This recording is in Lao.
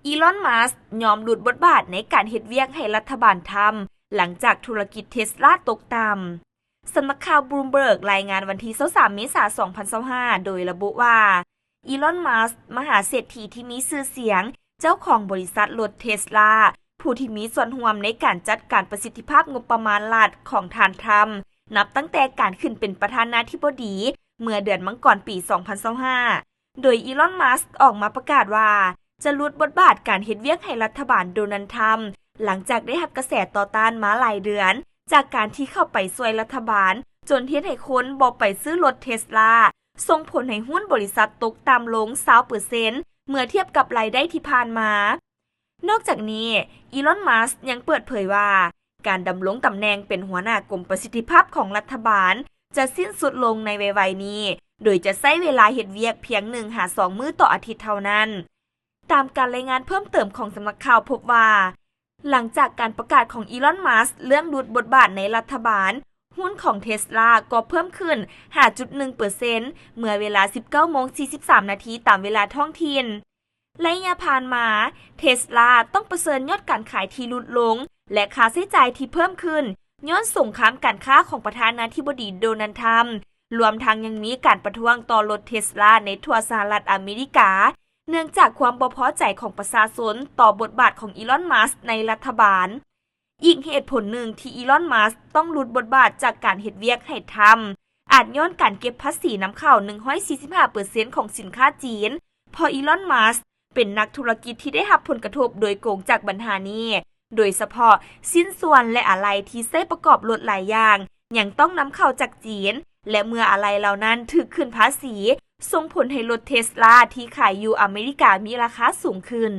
ອີລອນ ມັສ ຍອມຫຼຸດບົດບາດໃນການເຮັດວຽກໃຫ້ລັດຖະບານທຳ ຫຼັງຈາກທຸລະກິດເທສລາຕົກຕ່ຳ. ສຳນັກຂ່າວ ບລູມເບີກ ລາຍງານວັນທີຊາວສາມ ເມສາ ສອງພັນຊາວຫ້າ ໂດຍລະບຸວ່າ ອີລອນ ມັສ ມະຫາເສດຖີທີ່ມີຊື່ສຽງ, ເຈົ້າຂອງບໍລິສັດລົດເທສລາ, ຜູ້ທີ່ມີສ່ວນຮ່ວມໃນການຈັດການປະສິດທິພາບງົບປະມານລັດຂອງທ່ານທຣຳ ນັບຕັ້ງແຕ່ການຂຶ້ນເປັນປະທານາທິບໍດີ ເມື່ອເດືອນມັງກອນປີສອງພັນຊາວຫ້າ ໂດຍອີລອນ ມັສ ອອກມາປະກາດວ່າ ຈະຫຼຸດບົດບາດການເຮັດວຽກໃຫ້ລັດຖະບານໂດນັລ ທຣຳ ຫຼັງຈາກໄດ້ຮັບກະແສຕໍ່ຕ້ານມາຫຼາຍເດືອນ ຈາກການທີ່ເຂົ້າໄປຊ່ວຍລັດຖະບານ ຈົນເຮັດໃຫ້ຄົນບໍ່ໄປຊື້ລົດເທສລາ, ສົ່ງຜົນໃຫ້ຫຸ້ນບໍລິສັດຕົກຕ່ຳລົງຊາວເປີເຊັນ ເມື່ອທຽບກັບລາຍໄດ້ທີ່ຜ່ານມາ. ນອກຈາກນີ້, ອີລອນ ມັສ ຍັງເປີດເຜີຍວ່າ ການດຳລົງຕຳແໜ່ງເປັນຫົວໜ້າກົມປະສິດທິພາບຂອງລັດຖະບານ ຈະສິ້ນສຸດລົງໃນໄວໆນີ້ ໂດຍຈະໃຊ້ເວລາເຮັດວຽກພຽງໜຶ່ງຫາສອງມື້ຕໍ່ອາທິດເທົ່ານັ້ນ. ຕາມການລາຍງານເພີ່ມເຕີມຂອງສຳນັກຂ່າວພົບວ່າ ຫຼັງຈາກການປະກາດຂອງອີລອນ ມັສ ເລື່ອງຫຼຸດບົດບາດໃນລັດຖະບານ, ຫຸ້ນຂອງເທສລາກໍເພີ່ມຂຶ້ນຫ້າຈຸດໜຶ່ງເປີເຊັນ ເມື່ອເວລາສິບເກົ້າໂມງສີ່ສິບສາມນາທີຕາມເວລາທ້ອງຖິ່ນ. ໄລຍະຜ່ານມາ, ເທສລາຕ້ອງປະເຊີນຍອດການຂາຍທີ່ຫຼຸດລົງ ແລະ ຄ່າໃຊ້ຈ່າຍທີ່ເພີ່ມຂຶ້ນ ຍ້ອນສົງຄາມການຄ້າຂອງປະທານາທິບໍດີໂດນັລ ທຣຳ ລວມທັງຍັງມີການປະທ້ວງຕໍ່ລົດເທສລາໃນທົ່ວສະຫະລັດອາເມລິກາ ເນື່ອງຈາກຄວາມບໍ່ພໍໃຈຂອງປະຊາຊົນຕໍ່ບົດບາດຂອງອີລອນ ມັສ ໃນລັດຖະບານ. ອີກເຫດຜົນໜຶ່ງທີ່ອີລອນ ມັສ ຕ້ອງຫຼຸດບົດບາດຈາກການເຮັດວຽກໃຫ້ທຳ ອາດຍ້ອນການເກັບພາສີນຳເຂົ້າໜຶ່ງຮ້ອຍສີ່ສິບຫ້າເປີເຊັນຂອງສິນຄ້າຈີນ ເພາະອີລອນ ມັສ ເປັນນັກທຸລະກິດທີ່ໄດ້ຮັບຜົນກະທົບໂດຍກົງຈາກບັນຫານີ້, ໂດຍສະເພາະຊິ້ນສ່ວນ ແລະ ອາໄຫຼ່ທີ່ໃຊ້ປະກອບລົດຫຼາຍຢ່າງ ຍັງຕ້ອງນຳເຂົ້າຈາກຈີນ ແລະ ເມື່ອອາໄຫຼ່ເຫຼົ່ານັ້ນຖືກຂຶ້ນພາສີ, ສົ່ງຜົນໃຫ້ລົດເທສລາທີ່ຂາຍຢູ່ອາເມລິກາມີລາຄາສູງຂຶ້ນ.